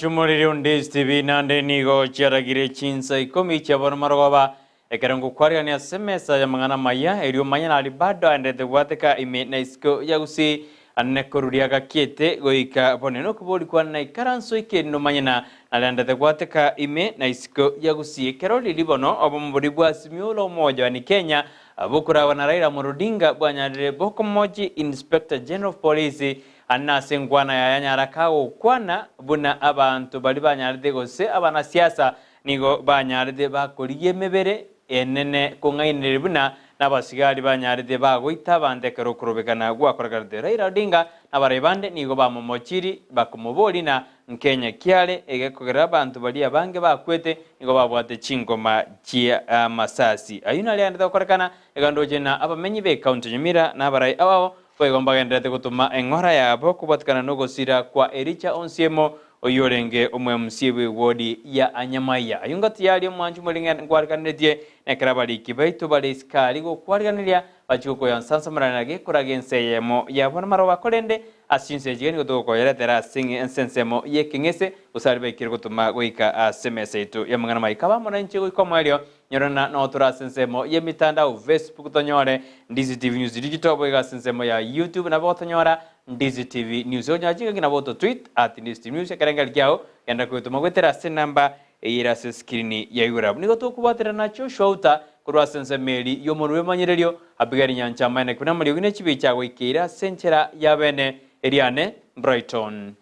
Omwancho moriri onde TV nande nigo chiaragire chinsa ikomi chia bono marogoba ekero ngokwarigania ase emesa y'amang'ana amaya erio omanye nari bado aenderete gwateka ime na isiko ya Gusii Ane koruria gakiete goika bono nokobori kwane naikaranso ekerinde omanye na narendete gwateka ime na isiko ya Gusii ekero riri bono obomo boria bwa Azimio la Umoja One Kenya bokoragwa na Raila Amolo Odinga bwanyarire bokomochi Inspector General of Police ane ase enkwana yaye anyara kagokwana buna abanto baria banyarete gose abanasiasa nigo banyarete bakorigia emebere enene kong'ainereria buna nabasigari banyarete bagoita abanto ekero okorobekana gwakorekanete. Raila Odinga na abarai bande nigo bamomochiri bakomoboria na nkenya ki are egekogera abanto baria abange bakwete nigo babwate chingoma chi'amasasi. Ayio nario agenderete gokorekana iga ndoche na abamenyi b'ecounty ya Nyamira na abarai ababo boigo mbagenderete gotoma eng'ora yabo kobwatekana nogosira kwa Ericha Onsiemo Oyio orenge omo-MC bw'ewodi ya Anyamaiya. Ayio ngati yaria omwanchi omorenge nkwarekaneretie, na ekero abariki baito bare isiko aria gokwariganeria, bachie gokoyansansamorana na gekoraga ense eyemo yabo namaroba, korende ase chinsa echi nigo togokoyeretera ase ense ensemo y'ekeng'ese, gose aria baikire gotoma goika ase emesa yaito y'amang'ana amaya. Kaba amo nainche goika omoerio, nyorana noo tore ase ensemo y'emitandao, Facebook tonyore Ndizi TV News Digital, boigo ase ensemo ya YouTube nabo gotonyora Ndizi TV News. Onyora chingaki nabo oto tweet at Ndizi TV News ekerengerio kiao genda koyotoma goetera ase enamba eye ere ase escreen ya igoro abwo. Nigo tokobwaterana na Joshua Outa korwa ase ensemo eri y'omonwa bw'emanyererio Abigail Nyancha Amaene buna amariogi ne chibicha agoikeire ase enchera ya bene eriane Brighton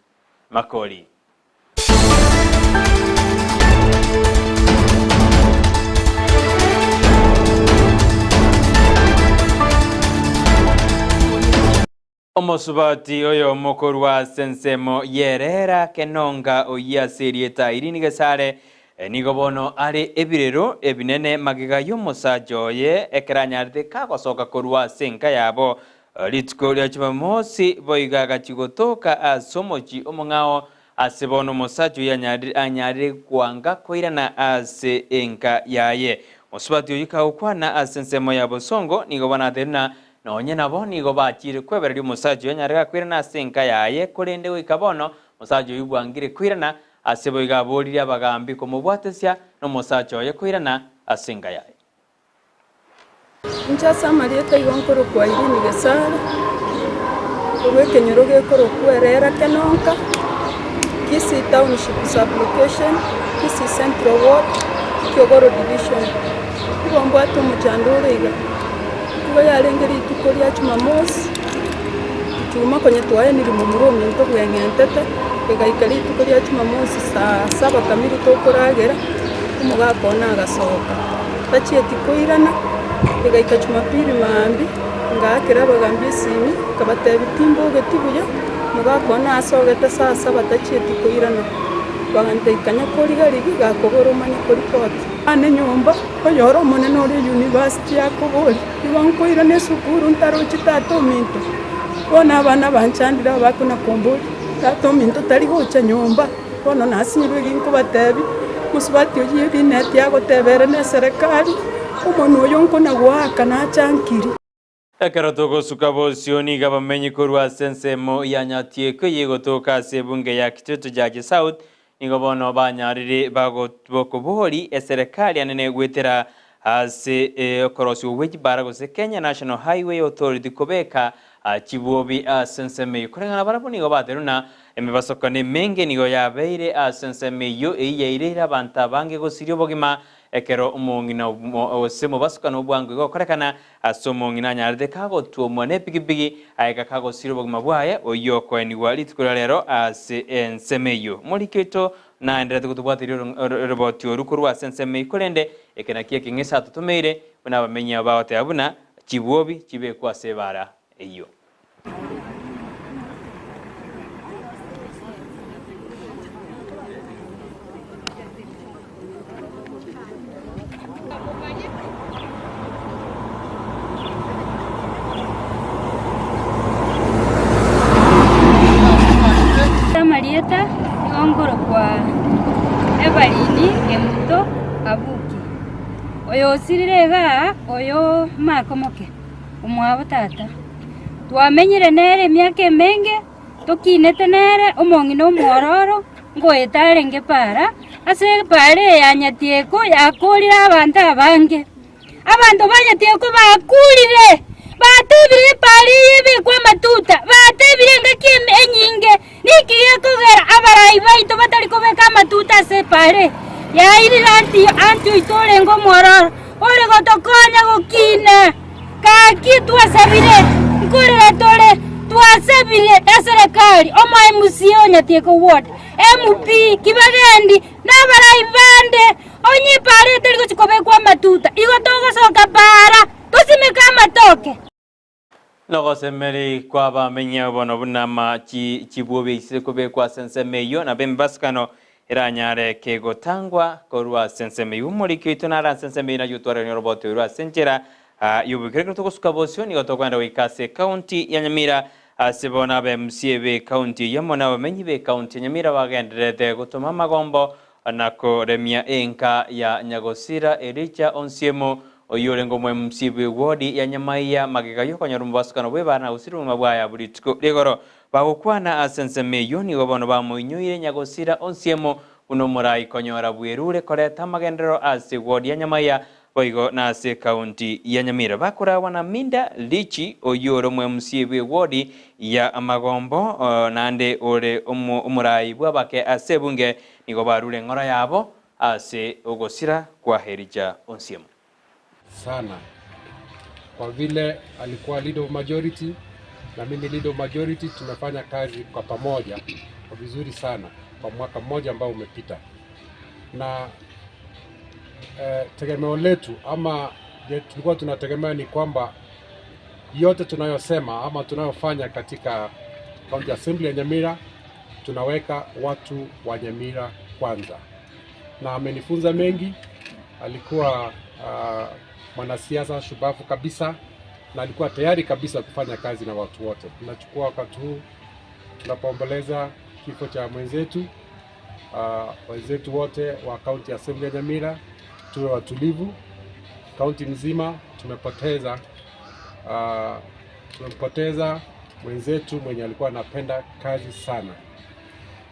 Makori. Omosubati oyomo korwa ase ensemo y'ereera Kenonga oyio ase erieta Irene Gesare nigo bono are ebirero ebinene magega y'omosacha oye ekero anyarete kagosoka korwa ase enka yabo rituko ria Jumamosi boigo agachia gotoka ase omochie omong'ao ase bono omosacha oyio anyarire kwanga koirana ase enka yaye. Omosubati oyio kagokwana ase ensemo ya bosongo nigo bono atebirie buna Nonye nabo nigo bachiire kwebereria omosacha oyo anyare gakoirana ase enka yaye, korende goika bono omosacha oyio bwangire koirana, ase boigo aboririe abagambi komobwatesia nomosacha oye koirana ase enka yaye. Inche ase amarieta igo nkorokwa Irene Gesare, korwa ekenyoro gekorokwa Erera Kenonka, Kisii Township Sub-location, Kisii Central Ward, Kiogoro Division. Igo mbwate omochando ore iga. Nigo yarenge rituko ria Jumamosi, Ijumaa konya twaenire momura ominto bweng'entete, egaika rituko ria Jumamosi saa saba kamiri tokoragera, omogaka one agasoka, tachieti koirana, egaika Jumapili maambia, ngaakera abagambi esimi, nkabatebia timbogeti buya, omogaka one asogete saa saba tachieti koirana. Bagantebia kanya koriga-rigia, gakobora omanye koripoti. Ane nyomba. Oyore omonene ore university akoboria, Igo nkoirana esukuru ntarochi tata ominto? Bono abana banchandire abakona komboria, Tata ominto tari gocha nyomba? Bono nasinyirwe eki nkobatebia, mosubati oyio ebineti agoteba ere neserekari, omonwa oyo nkona goaka nachankiri. Ekero togosuka bosio nigo abamenyi korwa ase ensemo ya Nyatieko eye egotoka ase ebunge ya Kitutu Chache South nigo bono banyarire bokobori eserekari anene goetera ase okorosigwa gwe chibara gose Kenya National Highway Authority kobeka chibuobi ase ensemo eyio. Koreng'ana barabwo nigo baterwe na emebasokano emenge nigo yabeire ase ensemo eyio eyio yaireire abanto abange gosiria obogima ekero omong'ina gose omobasokano obwango igo okorekana Ase omong'ina anyarete kagotwomwa nepigipigi, aeka kagosiria obogima bwaye, oyio okoenigwa rituko ria rero ase ensemo eyio. Omoriki oito naenderete gotobwateria oroboti oru korwa ase ensemo eyio, korende eke nakio ekeng'ese atotomeire, buna abamenyi abo bagoteba buna chibwobi chibekwe ase ebaara eyio. Amarieta nigo nkorokwa Evalini Kemunto Abuki, oyo osirire igaa oyo makomoke. Omwabo tata. Twamenyire nere emiaka emenge, tokinete nere, omong'ina omwororo. Ngoeta arenge para, ase epaara eye ya Nyatieko yakoorire abanto abange. Abanto ba Nyatieko bakuurire, batebire epaara eye ebekwe amatuta, batebire engaki enyinge, Ninki gekogera abarai baito batari kobeka amatuta ase epaara eye? Yairire anti anti oito orenge omwororo, ore gotokonya gokina. Gaki twasabire, nkorera tore, twasabire eserekari, omoe MCA o Nyatieko Ward, MP, Kibagendi, na abarai bande, onye epaara etari gochia kobekwa amatuta, igo togosoka paara, tosimeke amatoke. Nogosemeri kw'abamenyi bono buna amachi chibwobi aisire kobekwa ase ensemo eyio, nabo emebasukano eranyare kegotangwa korwa ase ensemo eyio. Omoriki oito nare ase ensemo eyio nayio otwareranie oroboti oirwe ase enchera y'oboikera. Ekero togosuka bosio nigo tokogenda goika ase ekaunti ya Nyamira ase bono aba MCA b'ekaunti eyio amo nabamenyi b'ekaunti ya Nyamira bagendererete gotoma amagombo na koremia enka ya Nyagosira Elija Onsiemo oyio orenge omo MC bw'ewodi ya Nyamaiya magega y'okonyora omobasukano bw'ebara na gosira obogima bwaye abwo rituko rigoro. Bagokwana ase ensemo eyio nigo bono bamoinyoire Nyagosira Onsiemo buna omorai konyora bwerure koreta amagenderero ase ewodi ya Nyamaiya boigo na ase ekaunti ya Nyamira. Bakoragwa na Minda Lichi oyio ore omo MC bw'ewodi ya Magombo naende ore omorai bw'abake ase ebunge nigo barure eng'ora yabo ase ogosira kwa Elija Onsiemo. Sana kwa vile alikuwa leader of majority na mimi leader of majority, tumefanya kazi kwa pamoja kwa vizuri sana kwa mwaka mmoja ambao umepita, na eh, tegemeo letu ama tulikuwa tunategemea ni kwamba yote tunayosema ama tunayofanya katika County Assembly ya Nyamira tunaweka watu wa Nyamira kwanza, na amenifunza mengi. Alikuwa mwanasiasa shupavu kabisa na alikuwa tayari kabisa kufanya kazi na watu wote. Tunachukua wakati huu tunapoomboleza kifo cha mwenzetu, wenzetu wote wa County Assembly ya Nyamira, tuwe watulivu. Kaunti mzima tumempoteza mwenzetu mwenye alikuwa anapenda kazi sana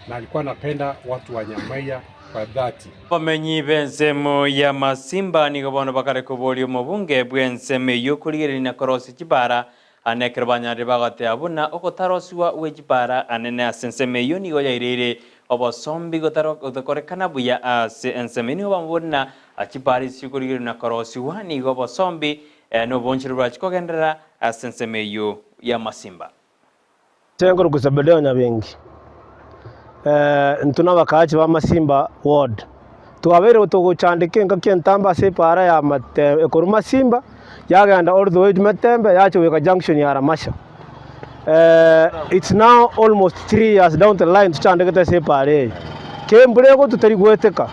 na alikuwa anapenda watu wa Nyamaiya kwa dhati. Abamenyi b'ensemo ya Masimba nigo bono bakare koboria omobunge bw'ensemo eyio korigereria na korosia chibara ane ekero banyarire bagotea buna ogotarosiwa gwe chibara anene ase ensemo eyio nigo yaireire obosombi gotakorekana buya ase ensemo eyio nigo bamoboria na chibara echio chikorigereria na korosiwa nigo obosombi na obonchori borachie kogenderera ase ensemo eyio ya Masimba. Inche nkorokwa Zebedeo Nyabengi, intwe nabakaachi ba Masimba ward. Twabeire togochandeka engaki entambe ase epaara ya Mate ekorwa Masimba yagenda all the way to Matembe yacha goika junction ya Ramasha. It's now almost 3 years down the line tochandegete ase epaara eye. Kembura egotwa teri goeteka.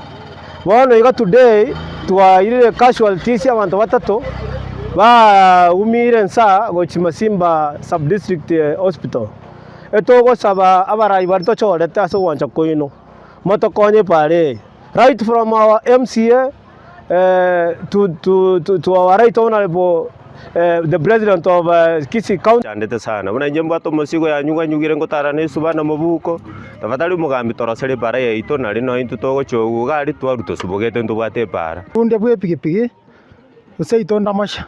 Bono iga today twairire casualties abanto batato baumire nsa gochia Masimba sub district hospital. Etogosaba abarai baria tochorete ase ogwancha kwaino motokonye epaara eye. Right from our MCA to to to our right honourable the president of Kisii county. Chandete sana. Buna inche mbwate omosigo yanyuganyugire ngotara na esuba na mobuko, tafadhali omogambi torosere epara yaito nari nonya intwe togochia iga aria twarwa tosubogete ntobwate epara. Onde bw'epigipigi, gose itonda amasha.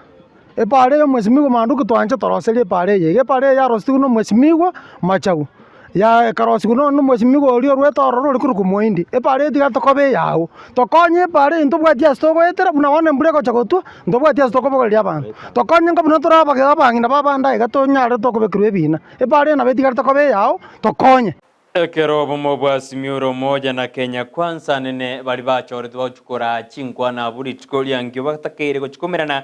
Epaara eye omwesimigwa Manduki twancha toroserie epaara eye iga. Epaara eye yarosetigwe na omwesimigwa Machagu, ya ekarosigwa nonya na omwesimigwa oria orwete ororo ore korokwa Moindi. Epaara eye tiga tokoba eyao, tokonye epaara eye ntobwati ase togoetera buna bono embura egocha gotwa, ntobwati ase tokobogoreria abanto. Tokonye nka buna tore abage abang'ina ba abande aiga tonyare tokobekerwa ebina. Epaara eye nabo etigarete koba eyao, tokonye. Ekero obomo bwa Azimio Umoja na Kenya Kwanza nene baria bachoretwe bagochia koraa chinkwana abwo rituko riankio batakeire gochia komerana,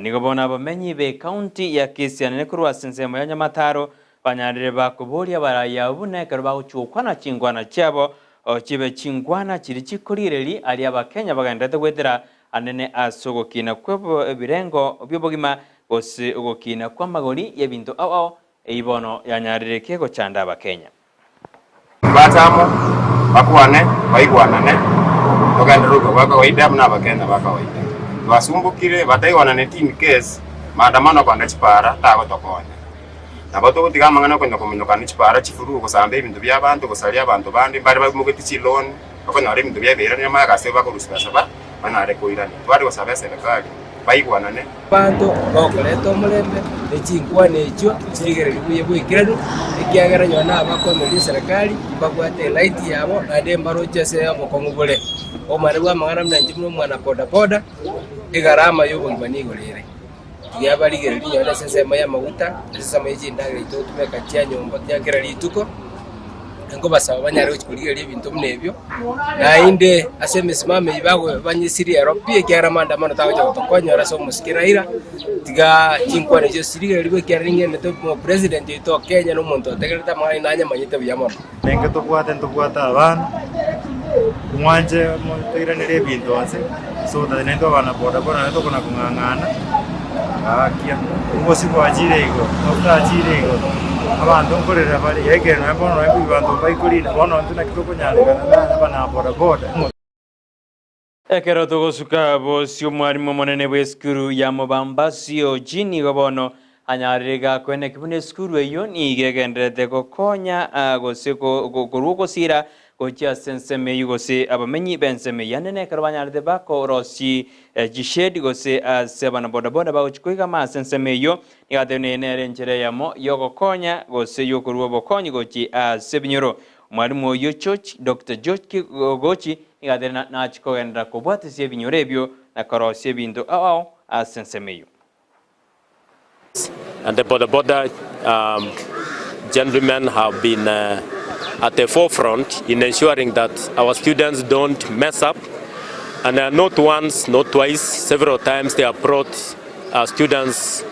nigo bono abamenyi be county ya Kisii anene korwa ase ensemo ya Nyamataro banyarire bakoboria abarai abwo buna ekero bagochia gokwana chinkwana chiabo chibe chinkwana chiria chikorigereria aria abakenya bagendererete goetera anene ase ogokina kw'ebirengo bi'obogima gose ogokina kw'amagori y'ebinto ao ao Eyio bono yanyarire ki gochanda Abakenya? Mbache amo, bakwane, baigwanane, togenderere obogima bwa kawaida buna Abakenya ba kawaida. Twasumbokire, bataigwananeti in case maandamano kogenda chipara tagotokonya. Nabo togotiga amang'ana okonya kominyoka ne chipara chifuru, gosamba ebinto bi'abanto, gosaria abanto bande mbare baimogeti chiloni, bakonyora ebinto biabeirania amaya gase bakorusia gase ba banyare koirania. Tware gosaba eserekari baigwanane. Abanto bakoreta omorembe ne chinkwana echio chirigereria buya bw'ekerero, ekiagera nonya nabakoemeria eserekari mbabwate eright yabo, naende mbaroche ase obokong'u bore. Omwana bw'amang'ana buna inche buna omwana boda boda, egarama y'obogima nigo ere. Tiga barigererie nonya ase ensemo y'amaguta, ase ensemo ye chindagera echio togotumeka chia nyomba chia kera rituko, nkobasaba banyare gochia korigereria ebinto buna ebio, naende ase emesimamo eyio bago banyesirie ero pi ekiagera maandamano tagocha gotokonyora ase omosike Raila, tiga chinkwana echio chirigererigwe ekiagera ning'enete omopresident oito o Kenya na omonto otegererete amang'ana ayio nanyamanyete buya mono. Nenge tobwate ntobwate abana, mwanche toiranere ebinto nse, so that naintwe abana boda boda naende tokona kong'ang'ana, gaakia. Obosie bwachire igoro, amafuta achire igoro, abanto nkorera bare, ekero nonye bono nonye abanto mbaikorina, bono intwe naki tokonyarekana na abana boda boda. Ekero togosuka bosio omwalimu omonene bw'esukuru ya Mobambasi Oji nigo bono anyarire gakoeneki buna esukuru eyio nigo egendererete gokonya gose korwa ogosira gochia ase ensemo eyio gose abamenyi b'ensemo eyio ande nekero banyarete bakorosie chishedi gose ase abanabodaboda bagochia koigama ase ensemo eyio nigo atebire neye nere enchera eyemo yogokonya gose yokorua obokonyi gochia ase ebinyoro. Omwalimu oyio George Doctor George Kigochi nigo atere nachie kogenderera kobwatisia ebinyoro ebio na korosia ebinto ao ao ase ensemo eyio. And the boda boda gentlemen have been at the forefront in ensuring that our students don't mess up and not once, not twice, several times they have brought students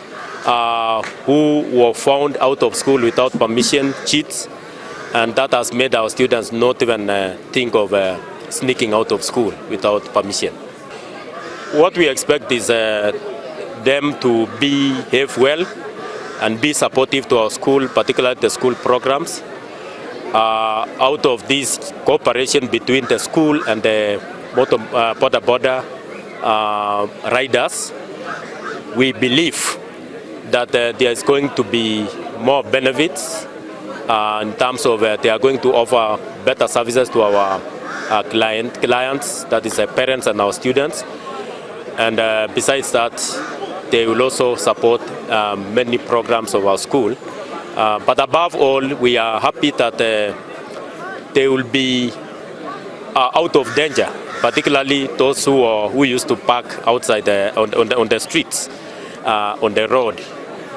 who were found out of school without permission, cheats, and that has made our students not even think of sneaking out of school without permission. What we expect is them to behave well and be supportive to our school, particularly the school programs. Uh, out of this cooperation between the school and the motor, uh, border border uh, riders, we believe that uh, there is going to be more benefits uh, in terms of uh, they are going to offer better services to our uh, client, clients, that is uh, parents and our students. And uh, besides that, they will also support um, many programs of our school. Uh, but above all, we are happy that uh, they will be uh, out of danger, particularly those who, are, who used to park outside the, on, on, the, on the streets, uh, on the road,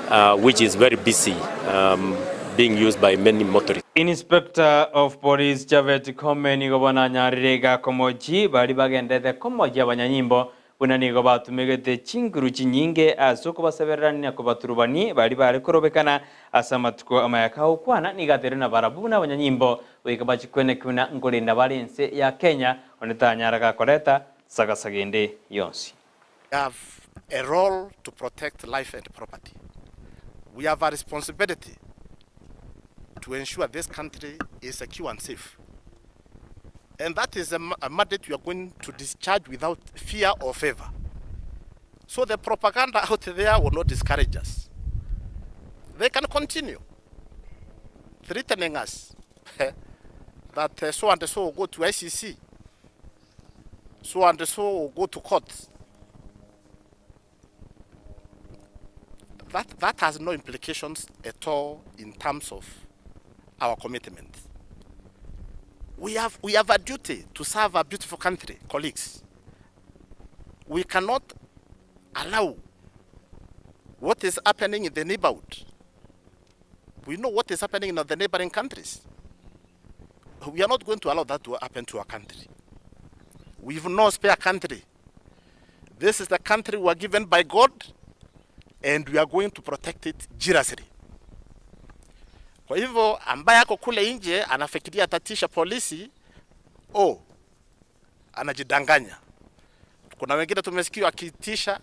uh, which is very busy, um, being used by many motorists. Inspector of Police Japhet Koome nigo bono anyarire iga komochi baria bagendete komochia abanyanyimbo buna nigo batumegete chinguru chinyinge ase okobasebererania na kobaturubani baria bare korobekana ase amatuko amaya kagokwana nigo ateire na barabwo buna abanyanyimbo goika bachikweneki buna nkorenda bare ense ya Kenya onde tanyara gakoreta sagasaga ende yonsi. We have a role to protect life and property. We have a responsibility to ensure this country is secure and safe. And that is a, a mandate we are going to discharge without fear or favor. So the propaganda out there will not discourage us. They can continue threatening us that uh, so and so will go to ICC, so and so will go to court. That, that has no implications at all in terms of our commitment. We have, we have a duty to serve our beautiful country, colleagues. We cannot allow what is happening in the neighborhood. We know what is happening in the neighboring countries. We are not going to allow that to happen to our country. We've no spare country. This is the country we are given by God, and we are going to protect it jealously. Kwa hivyo ambaye ako kule nje anafikiria atatisha polisi, oh, anajidanganya. Kuna wengine tumesikia akitisha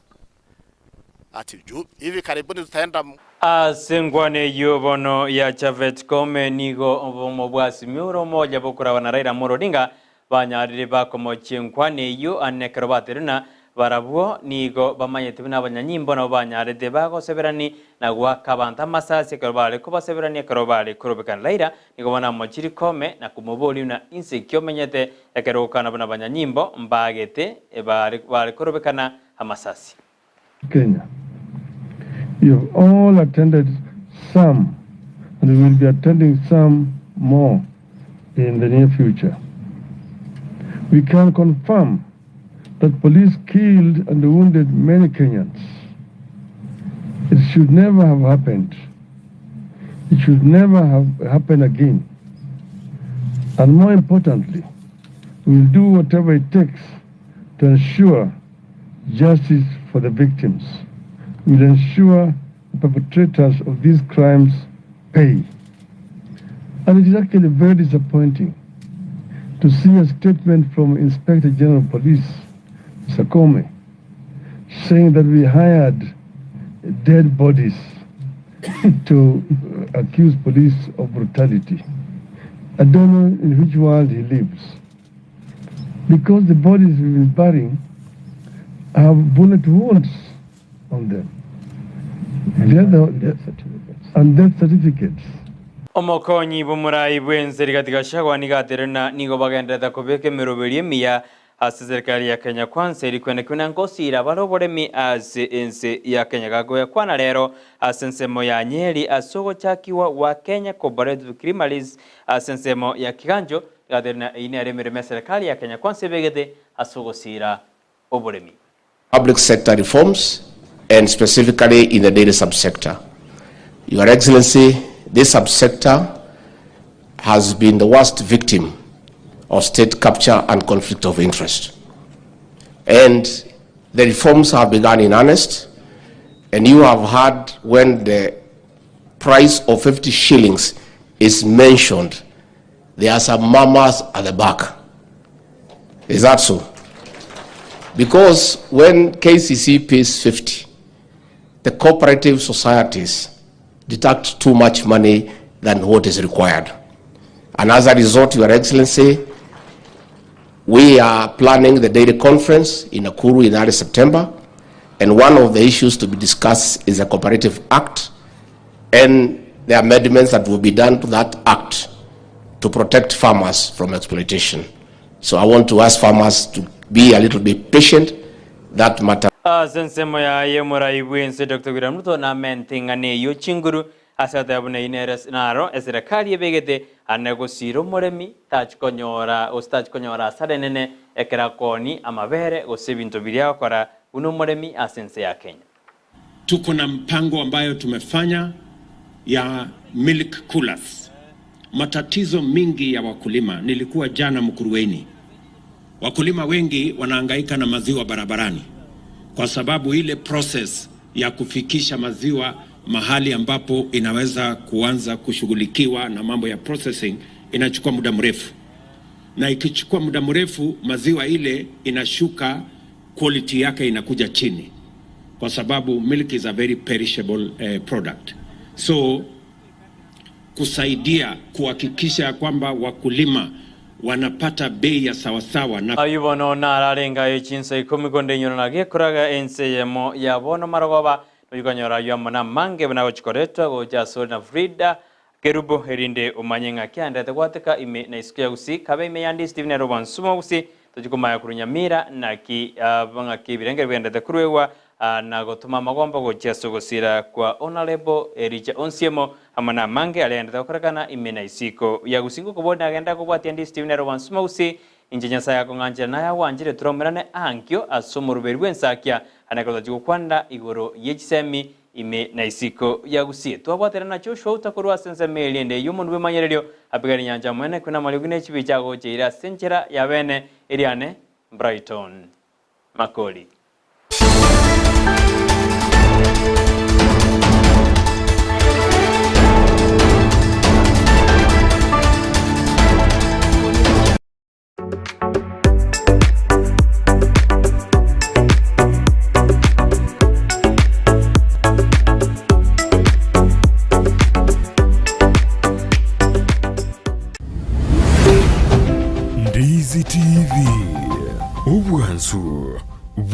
ati juu hivi karibuni tutaenda Ase enkwana eyio bono ya Japhet Koome nigo obomo bwa Azimio Oromoja bokoragwa na Raila Amolo Odinga banyarire bakomochia enkwana eyio ane ekero baterena Barabwo nigo bamanyete buna abanyanyimbo nabo banyarete bagoseberani na goaka abanto amasasi ekero bare kobaseberania ekero bare korobekana. Raila nigo bono amochirie Koome na komoboria buna inse ki omenyete ekero gokana buna abanyanyimbo mbaagete bare bare korobekana amasasi. Kenya. You have all attended some and we will be attending some more in the near future. We can confirm that police killed and wounded many Kenyans. It should never have happened. It should never have happened again. And more importantly, we will do whatever it takes to ensure justice for the victims. We will ensure the perpetrators of these crimes pay. And it is actually very disappointing to see a statement from Inspector General of Police, Mr. Koome, saying that we hired dead bodies to accuse police of brutality. I don't know in which world he lives. Because the bodies we've been burying have bullet wounds on them. And, the, and death certificates. Omokonyi bw'omorai bw'ense Rigathi Gachagua nigo aterire na nigo bagenderete kobeka emeroberio emiya ase serikali ya Kenya Kwanza eri kwenekigwa na ngosira bare oboremi ase ense ya Kenya. Gakoyakwana rero ase ensemo ya Nyeri ase ogochakigwa gwa Kenya Cooperative Creameries ase ensemo ya Kiganjo, Rigathi na eyio nere emeremo ya serikali ya Kenya Kwanza ebegete ase ogosira oboremi. Public sector reforms and specifically in the dairy subsector. Your Excellency, this subsector has been the worst victim of state capture and conflict of interest. And the reforms have begun in earnest, and you have heard when the price of 50 shillings is mentioned, there are some mamas at the back. Is that so? Because when KCC pays 50, the cooperative societies deduct too much money than what is required. And as a result, Your Excellency, we are planning the dairy conference in Nakuru in early September, and one of the issues to be discussed is the Cooperative Act and the amendments that will be done to that act to protect farmers from exploitation. So I want to ask farmers to be a little bit patient. That matter. Ase ensemo yaye omorai bw'ense Doctor William Ruto namente ing'ana eyio chinguru ase goteba buna eyio nere naro eserekari ebegete ane gosira omoremi tachi konyora gose tachi konyora asara enene ekero akooni amabere gose ebinto biria agokora buna omoremi ase ense ya Kenya. Tuko na mpango ambayo tumefanya ya milk coolers. Matatizo mingi ya wakulima, nilikuwa jana Mkuruweni, wakulima wengi wanahangaika na maziwa barabarani kwa sababu ile process ya kufikisha maziwa mahali ambapo inaweza kuanza kushughulikiwa na mambo ya processing inachukua muda mrefu, na ikichukua muda mrefu maziwa ile inashuka, quality yake inakuja chini kwa sababu milk is a very perishable product. So kusaidia kuhakikisha kwamba wakulima wanapata bei ya sawasawa na Ayio bono nararenge aye chinsa ikomi konde inyoro na gekoraga ense eyemo ya bono marogoba, noyikonyora ayio amo namange buna agochikoretwa gocha asore na Frida Kerubo erinde omanye ng'a kiaenderete gwateka ime na isiko ya Gusii kabe ime yande Stephen Nairobi Nsumo Gusii tochie komanya korwa Nyamira naki ng'aki ebirengeri bigenderete koruegwa na gotoma amagombo gochia ase ogosira kwa Honourable Elijah Onsiemo amo namange aria agenderete gokorekana ime na isiko ya Gusii ngokobori nagenda kobwatia ndi Stephen Nairobi Nsumo Gusii inche Nyasae akong'anchera naye agwanchire toromerane ankio ase omoroberi bw'ensakia ane ekero tochia gokwana igoro ye chisemi Ime na isiko ya Gusii twabwatera na Joshua Outa korwa ase ensemo eria ende y'omonwa bw'emanyererio, apigare nyancha mwene kwe namariogi ne chibicha agocheire ase enchera ya bene eriane Brighton Makori. Ndizi TV, obwansu.